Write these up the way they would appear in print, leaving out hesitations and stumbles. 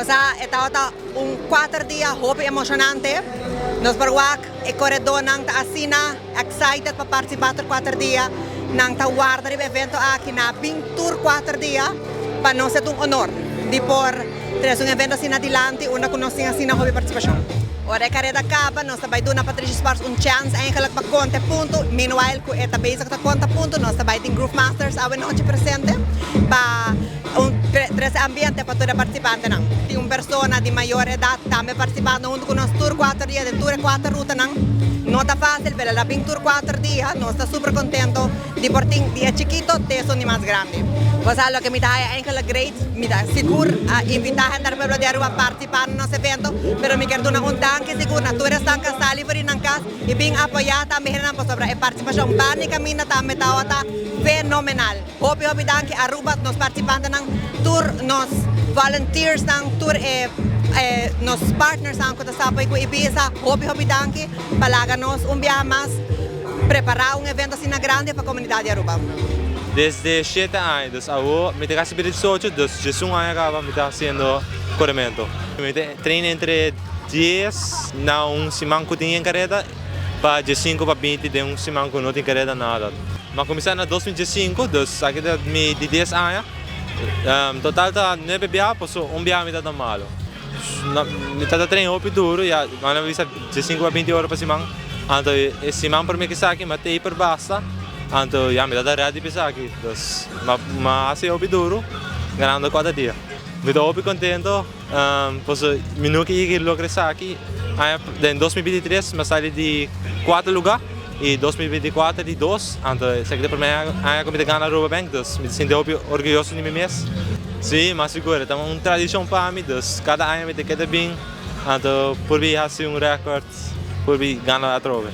Bo sa, e tabata un kuater dia hopi emoshonante. Nos por wak e koredónan ta asina excited pa partisipá tur kuater dia. Nan ta warda riba e evento aki. Nan a bin tur kuater dia. Pa nos e ta un honor di por trese un evento asina dilanti unda ku nos tin asina hopi partisipashon. Ora e kareda kaba nos ta bai duna Patricia Sports un chèns eigenlijk pa konta e punto. Meanwhile ku e ta bezig ta konta punto nos ta bai tin Groove Masters awe nochi presente pa un trese ambiente pa tur e partisipantenan. Tin un persona di mayor edat tambe partisipando huntu ku nos tur kuater dia den tur e kuater rutanan. No ta fásil pero el a bin tur kuater dia. Nos ta super kontento di por tin di e chikito te esun di mas grandi. Bo sa loke mi ta haya eigenlijk great, mi ta sigur a invita henter pueblo di Aruba participa na nos evento, pero mi kier duna un danki sigur na tur esnan ku a sali for di nan kas i bin apoya tambe hendenan pasobra e partisipashon bani kaminda tambe tawata fenomenal. Hopi hopi danki Aruba, nos participantenan, tur nos volunteersnan, tur e nos partnersnan ku ta sta apoya ku Ibiza, hopi hopi danki pa laga nos un biaha mas Prepará un evento asina grandi pa komunidat di Aruba. Desde shete aña, dus awo mi ta casi bira diesocho, dus diesun aña caba mi ta haciendo coremento. Mi ta train entre dies na un siman cu tin en careda pa diescinco pa binti den un siman cu no tin careda nada. Mi a cuminsa na 2015, dus aki ta mi di dies aña. Total ta nuebe biaha pasobra un biaha mi ta ta malo. Mi ta ta train hopi duro ya nan a bisa diescinco pa binti ora pa siman anto e siman prome ki esaki mi a taper basta anto ya mi ta ta ready pa esaki dus mi a hasi hopi duro ganando kuater dia. Mi ta hopi contento pasobra mi nunca yega logra esaki aña den 2023 mi a sali di kuater luga y 2024 di dos anto esaki ta e prome aña ku mi ta gana Aruba Bank dus mi ta sinti hopi orguyoso di mi mes. Sí, mas sigur, e ta un tradishon pa mi, dus kada aña mi ta keda bin, anto por bi hasi un rèkòrt, por bi gana atrobe.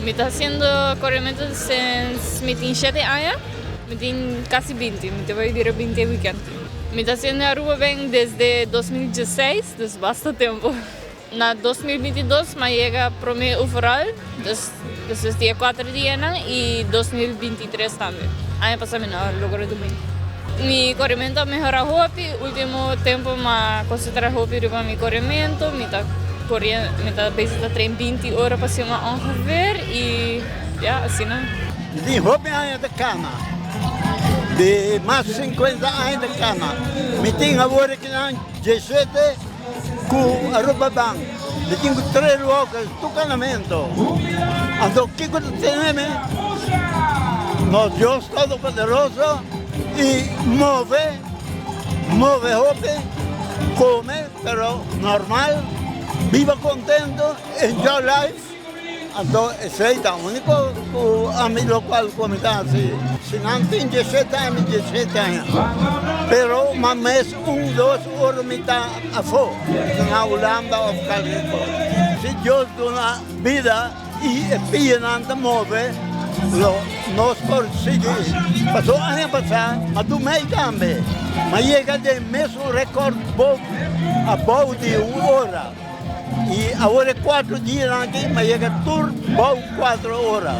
Mi ta hasiendo korementu since mi tin shete aña, mi tin kasi binti, mi ta bai bira binti e weekend. Mi ta hasiendo Aruba Bank desde 2016, dus basta tempu. Na 2022 mi a yega prome overall, dus despues di e kuater dianan i 2023 tambe. Aña pasa mi no a logra dumi. Mi korementu a mehora hopi, ultimo tempu mi a konsentra hopi riba mi korementu, mi ta kore mi ta bezig ta train 20 ora pa siman ongeveer i ya asina. Mi tin hopi aña ta kana, di mas 50 aña ta kana. Mi tin awor kinan 17. Ku Aruba Bank mi tin ku tres loke tur kanamento. Anto kiko ta tene mi? Nos Dios Todopoderoso i move, move hopi, kome pero normal, biba kontento, enjoy life. Anto esei ta úniko ku ami lokual ku mi ta hasi. Si nan tin diesshete aña, mi diesshete aña. Pero ma mes un dos ora mi ta afó, na Hulanda òf kalker kos. Si Dios duna bida i e pianan ta move, lo nos por sigui. Pasobra aña pasá a dumei tambe, m'a yega den mesun rekòrt abou di un ora. I awor e kuatro dianan aki mi a yega tur bou kuatro ora.